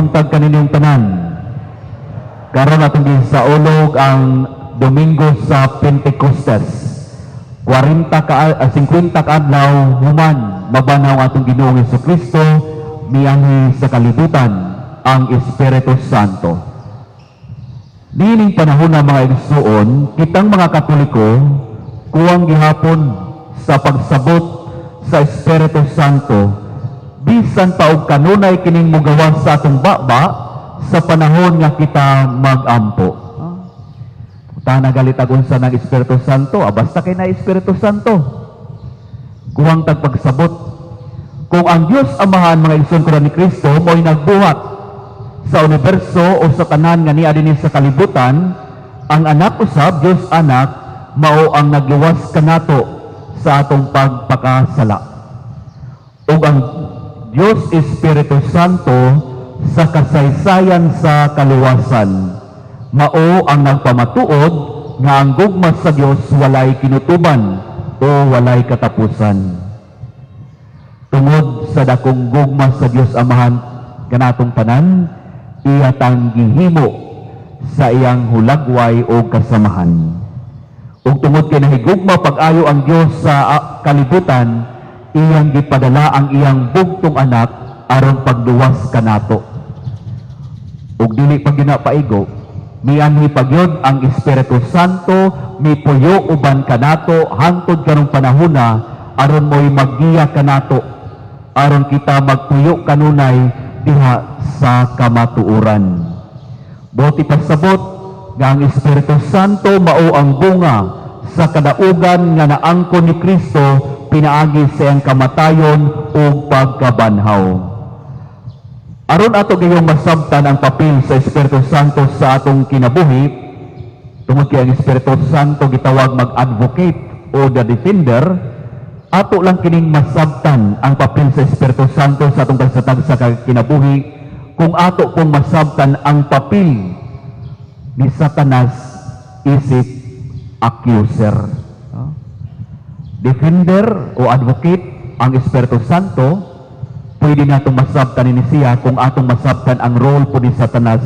buntag kaninyong tanan. Karon atong gisaulog ang Domingo sa Pentecostes. 40 ka 50 ka adlaw human mabanaw ang atong Ginoong Kristo, mianhi sa kalibutan ang Espiritu Santo. Niining panahon na, mga igsuon, kitang mga Katoliko, kuwang gihapon sa pagsabot sa Espiritu Santo, bisan pa og kanunay kining mugawas sa atong baba sa panahon nga kita mag-ampo. Tana galit ag unsa ng Espiritu Santo, basta kay na Espiritu Santo. Kuwang tag pagsabot. Kung ang Dios Amahan, mga igsoon ko ni Kristo, mo'y nagbuhat sa universo o sa tanan nga niya dinhi sa kalibutan, ang Anak usab, Dios Anak, mao ang nagluwas kanato sa atong pagpakasala. Ug ang Dios Espiritu Santo sa kasaysayan sa kaluwasan, mao ang nagpamatuod nga ang gugma sa Dios walay kinutuban o walay katapusan. Tungod sa dakong gugma sa Dios Amahan kanatong tanan, iya tang gihimo sa iyang hulagway o kasamahan. Ug tungod kay nahigugma pag-ayo ang Dios sa kalibutan, iyang gipadala ang iyang bugtong Anak aron pagluwas kanato. Ug dili pa ginapaigo, mianhi pa gyud ang Espiritu Santo, mipuyo uban kanato hangtod karong panahona aron mo'y maggiya kanato, aron kita magpuyo kanunay diha sa kamatuoran. Buot ipasabot nga ang Espiritu Santo mao ang bunga sa kadaugan nga naangkon ni Kristo pinaagi sa iyang kamatayon ug pagkabanhaw. Aron ato gayong masabtan ang papel sa Espiritu Santo sa atong kinabuhi, tungod kay ang Espiritu Santo gitawag mag-advocate o the defender, ato lang kining masabtan ang papel sa Espiritu Santo sa atong tagsa-tagsa ka kinabuhi kung ato pong masabtan ang papel ni Satanas isip accuser. No? Defender o advocate ang Espiritu Santo, pwede natong masabtan ni siya kung atong masabtan ang role po ni Satanas,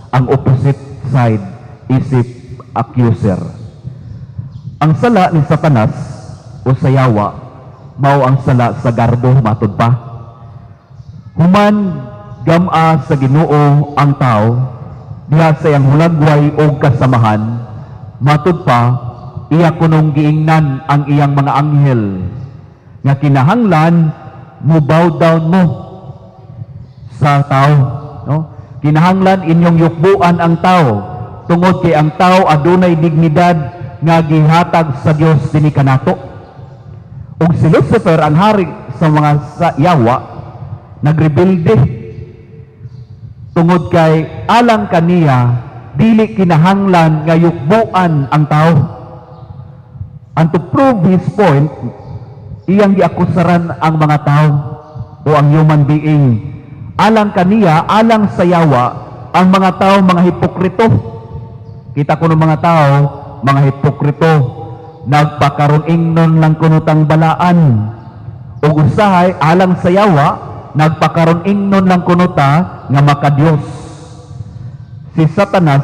ang opposite side, isip accuser. Ang sala ni Satanas o sa yawa, mao ang sala sa garbo, matud pa. Human gam-a sa Ginoo ang tao, diha sa iyang hulagway o kasamahan, matud pa, iya kunong giingnan ang iyang mga anghel nga kinahanglan mo bow down mo sa tao, no? Kinahanglan inyong yukbuan ang tao tungod kay ang tao adunay dignidad nga gihatag sa Dios dinhi kanato. Ug si Lucifer, ang hari sa mga sa yawa, nagrebelde tungod kay alang kaniya dili kinahanglan nga yukbuan ang tao. And to prove his point, iyang giakusaran ang mga tao o ang human being. Alang kaniya, alang sa yawa, ang mga tao mga hipokrito. Kita ko ng mga tao, mga hipokrito, nagpakaron ingnon lang kuno tang balaan. Ug usahay, alang sa yawa, nagpakaron ingnon lang kuno ta nga makadiyos. Si Satanas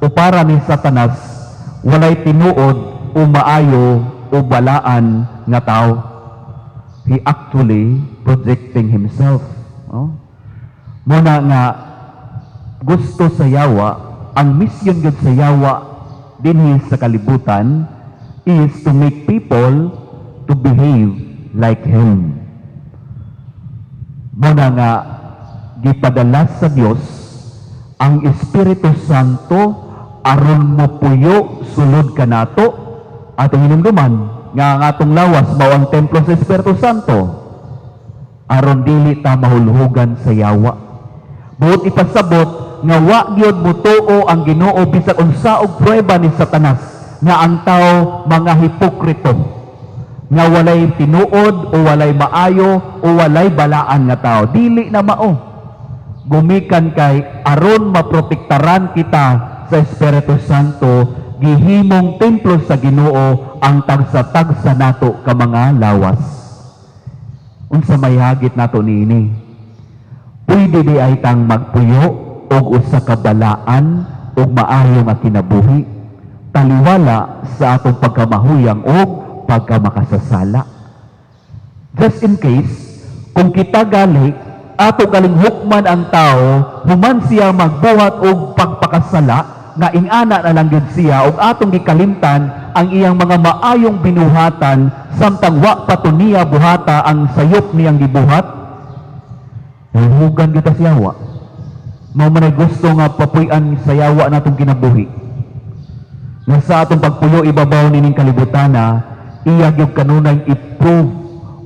o para ni Satanas, walay tinuod o maayo o balaan nga tao. He actually projecting himself. Oh. Muna nga gusto sa yawa, ang mission gyud sa yawa dinhi sa kalibutan is to make people to behave like him. Muna nga gipadala sa Dios ang Espiritu Santo aron mopuyo sulod kanato. Atong hinumduman nga ang atong lawas mao ang templo sa Espiritu Santo aron dili ta mahulhugan sa yawa. Buot ipasabot nga wa gyud motuo ang Ginoo bisag unsa og prueba ni Satanas nga ang tao mga hipokrito, nga walay tinuod o walay maayo o walay balaan nga tao. Dili na mao, gumikan kay aron maprotektaran kita sa Espiritu Santo, gihimong templo sa Ginoo ang tagsa-tagsa nato ka mga lawas. Unsa may hagit nato niini? Pwede Pwede diay tang magpuyo og usa ka balaan og maayo nga kinabuhi taliwala sa atong pagkamahuyang og pagkamakasasala. Just in case, kung kita gali, ato galing hukman ang tao, human siya magbuhat og pagpakasala, nga ingana na lang gyud siya, og atong gikalimtan ang iyang mga maayong binuhatan, samtang wa pa to niya buhata ang sayop niyang gibuhat, nahugan kita sa yawa. Mao man ay gusto nga papuy-an sa yawa natong kinabuhi. Nga sa atong pagpuyo ibabaw nining kalibutana, iya gyud kanunay i-prove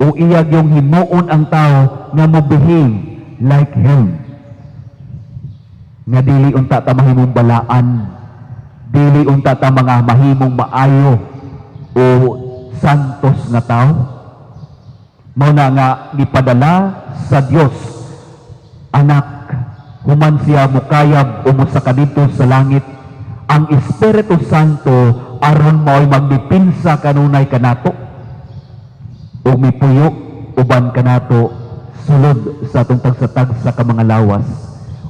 o iya gyud himuon ang tao nga mo behave like him. Nga dili unta ta mahimong balaan, dili unta ta mga mahimong maayo o santos nga tao. Mao na nga gipadala sa Dios Anak, human siya mukayab o mosaka didto sa langit, ang Espiritu Santo aron mao'y magdepensa kanunay kanato o mipuyo uban kanato sulod sa atong tagsa-tagsa ka mga lawas.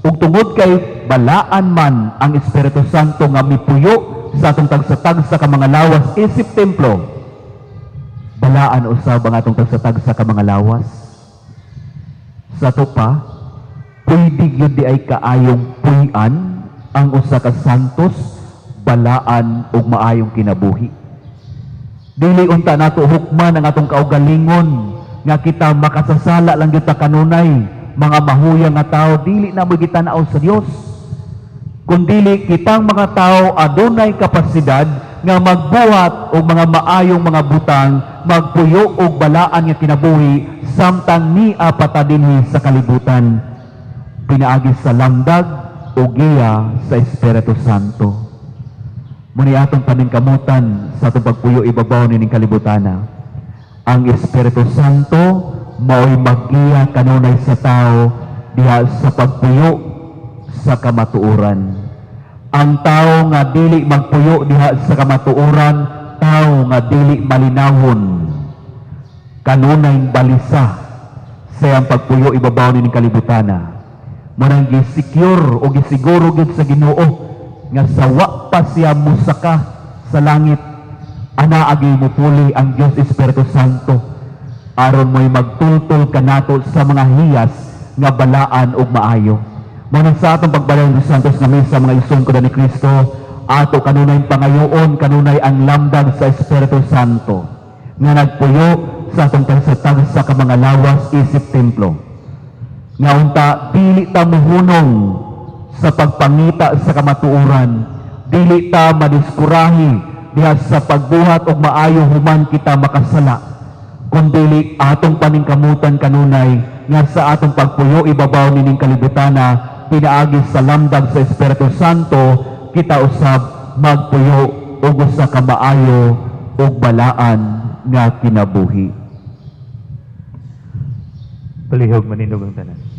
Ug tungod kay balaan man ang Espiritu Santo nga mipuyo sa atong tagsa-tagsa ka mga lawas isip templo, balaan usab ang atong tagsa-tagsa ka mga lawas. Sa ato pa, pwede gyud diay kaayong puy-an ang usa ka santos, balaan ug maayong kinabuhi. Dili unta nato hukman ang atong kaugalingon nga kita makasasala lang gyud ta kanunay, mga mahuyang nga tao, dili na mo gitanaw sa Dios. Kundili kitang mga tao adunay kapasidad nga magbuhat og mga maayong mga butang, magpuyo og balaan nga kinabuhi samtang nia pa ta dinhi sa kalibutan, pinaagi sa lamdag o giya sa Espiritu Santo. Muni atong paningkamutan sa atong pagpuyo ibabaw nining kalibutana. Ang Espiritu Santo mao'y maggiya kanunay sa tao diha sa pagpuyo sa kamatuoran. Ang tao nga dili magpuyo diha sa kamatuoran, tao nga dili malinawon. Kanunay balisa sa iyang pagpuyo ibabaw nining kalibutana. Mao nang gi-secure o gisiguro gyud sa Ginoo nga sa wa pa siya musaka sa langit, anaa gyud mupuli ang Dios Espiritu Santo aron mo'y magtultol kanato sa mga hiyas nga balaan ug maayo. Mao nang sa atong pagbalay ng Santos nga misa, mga igsoon ko ni Kristo, ato kanunay pangayoon kanunay ang lamdag sa Espiritu Santo nga nagpuyo sa atong tagsa-tagsa ka mga lawas isip templo. Nga unta dili ta muhunong sa pagpangita sa kamatuoran, dili ta madiskurahi diha sa pagbuhat og maayo human kita makasala, kundili atong paningkamutan kanunay nga sa atong pagpuyo ibabaw nining kalibutana, pinaagi sa lamdag sa Espiritu Santo, kita usab magpuyo og usa ka maayo ug balaan nga kinabuhi. Palihog manindog ang tanan.